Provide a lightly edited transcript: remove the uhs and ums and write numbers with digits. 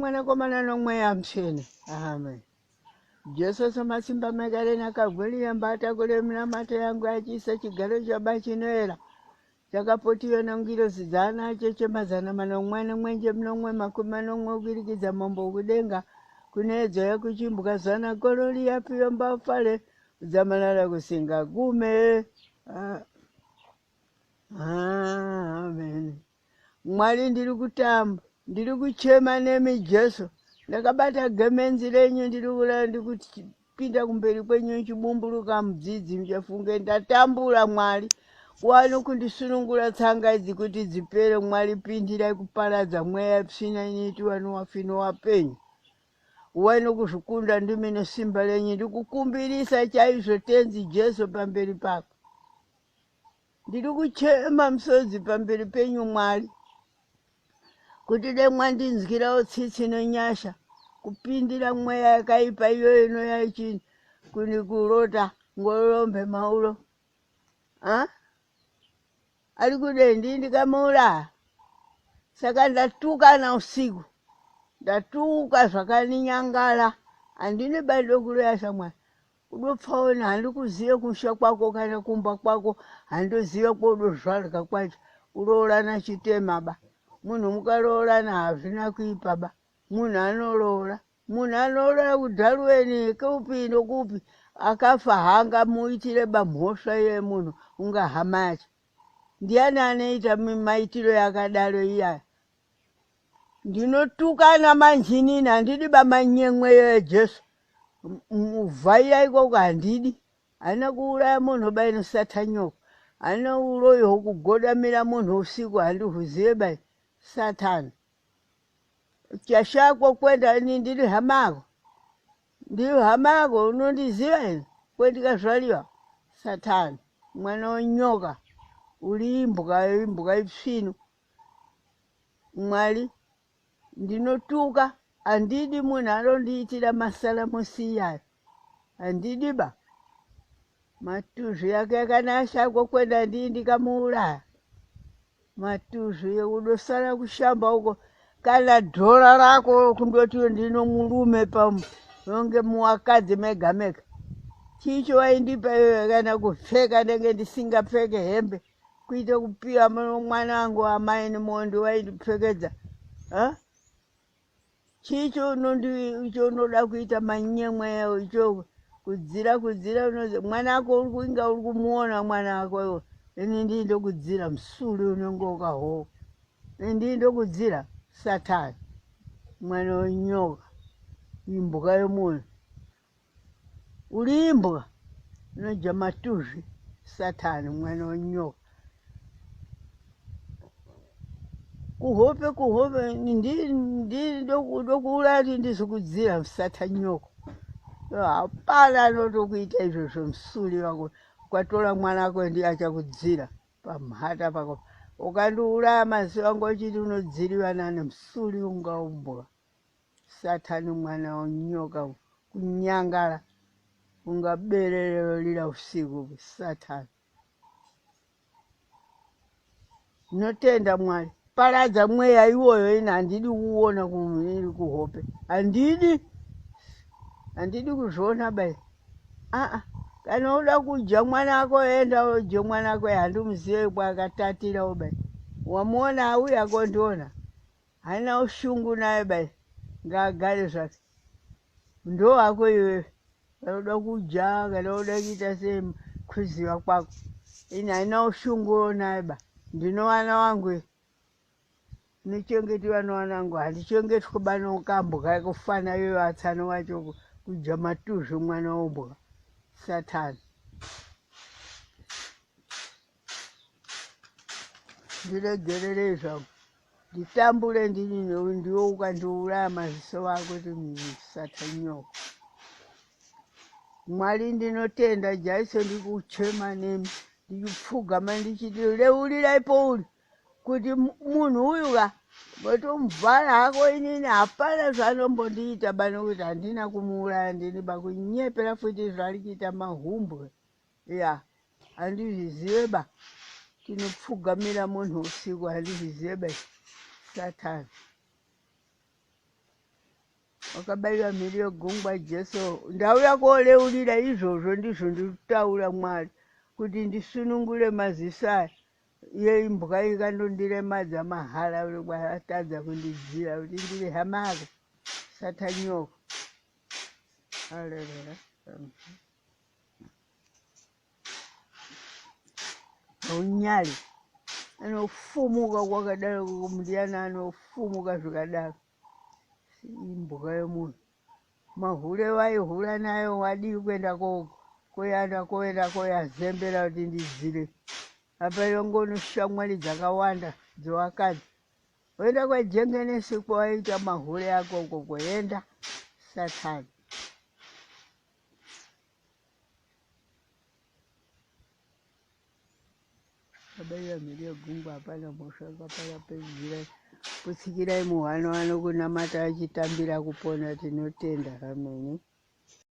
noMwanakomana noMweya Mutsvene. Amen. Jesu samasimba makarena kagweliya mbata kule minamato yangu achiisa chigaro chaba chinoera chakapotiwa nengirozi dzana cheche 400 nemwenje minomwe 70 kuirikidza mambo wekudenga kune edzo yakuchimbwa zana korori yapiwa mbafale kudzamalala kusingagume. Amen. Mwari ndiri kutamba, ndiri kuchema nemi Jesu. Ndakabata gemenzi renyu ndiri kurara ndikupinda kumberi kwenyu ndichibumburuka mudzidzi muchafunge ndatambura Mwari. Wani kundisunungura tsanga idzi kuti dzipere Mwari pindirai kuparadza mweya tsvina inoitiwa nowafino wapenyu. Wani kuzvikunda ndimi nesimba renyu ndikukumbirisa chaizvo Tenzi Jesu pamberi pako. Ndiri kuchema misodzi pamberi penyu Mwari kuti dai mwandinzwirawo tsitsi nenyasha kupindira mweya yakaipa iyoyo inouya ichikurota ngorombe maulo ha ari kudei ndii ndikamuuraya saka ndatukana usiku ndatuka zvakaninyangara handini bado kuroya shamwari Udopfaona handikuzive kumusha kwako kana kumba kwako handozive kwoudozvarwa kwacho kuroorana chitema ba munhu mukaroorana hazvina kuipa ba munhu anoroora munhu anoroora kudharuweni kupi nokupi akafa haangamuitire ba mhosva iye munhu unga hama yacho ndiani anoita maitiro yakadaro iyaya Ndinotukana manjinini handidi bamanyemwe yeJesu muvhaira ikoko handidi handina kuuraya munhu bai nosatanyoko handina uroyi hwokugodamira munhu usiku handihuzive bai satani chashakwa kwenda ini ndiri hama yako ndiri hama yako unondiziva ini kwendikazvariwa satani mwana wenyoka uri imbwa imbwa ipsvinu Mwari ndinotuka handidi munhu anondiitira masaramusi iyayo handidi ba matuzvi yake kana ashakwa kwenda ndii ndikamuuraya matuzvi udosara kushamba uko kana dhora rako kundoti ndino murume pamunonge muwakadzi mega mega chii chowaindipa iyoyo kana kupfeka ndenge ndisingapfeke hembe kuita kupiwa mwana wangu amai nemondi waindipfekedza chii chaunoda kuita manyemwe icho kudzira kudzira mwana wako uri kuinga uri kumuona mwana wako iwe ini ndii ndokudzira musuri unenge ukahowa ini ndii ndokudzira satani mwana wenyoka imbwa yemunhu Uri imbwa inodya matuzvi satani mwana wenyoka. Kuhope kuhope ndokuuraya kuti ndizokudzira musatanyoko. Hapana anotokuita izvozvo musuri wako. Ukatora mwana wako ndiye achakudzira pamhata pako. Ukandiuraya maziso angu achiti unodziriwa nani musuri ungaumbwa. Satani mwana wenyoka kunyangara kunga bere rorira usiku satani. Ndinotenda Mwari paradza mweya iwoyo ini handidi kuuona iri kuhope handidi handidi kuzviona bai aa kana uda kudya mwana wako enda udye mwana wako handimuzive kwaakatatira ubai wamuona auya kondiona Haina ushungu naye bai ngaagare zvake ndowako iwewe kana uda kudya kana uda kuita sei kuziva kwako ini haina ushungu naye ba ndinowana wangu ndinochengeti vana wanangu handichengetwi banokambwa kufana iyoyo atsano wacho kudya matuzvi mwana wombwa satani Ndiregererei zvangu nditambure ndini ndiwe ukandiuraya maziso ako satanyoko. Mwari ndinotenda jaiso ndikuchema nemi ndichipfugama ndichiti reurirai pouri kuti munhu uyu ka votomuvhara hako inini hapana zvaanombondiita bano kuti handina kumuuraya ndini bakunyepera futi zvaari kuita mahumbwe ya handizvizive ba tinopfugamira munhu usiku handizvizive ba satani Wakabaiwa mhiri yegungwa Jesu. Ndauya koreurira izvozvo ndizvo ndiri kutaura Mwari kuti ndisunungure maziso aya. Iye imbwa ikandondiremadza mahara uri kwatadza kundidzira kuti ndiri hama yako satanyoko. Haleluya. Haunyari anofumuka kwakadaro ndiani anofumuka zvikadaro imbwa yemunhu mahure waihura nayo wadii kuenda koyanda koenda koyazembera kuti ndidzire apa yongono shamwari dzakawanda dzewakadzi woenda kwajengenesi kwawaita mahure ako uko kuenda satani Kabaira mhiri yegungwa hapana mhosva akapara pedzira putsikirai muhwano ano kunamata achitambira kupona tinotenda ameni.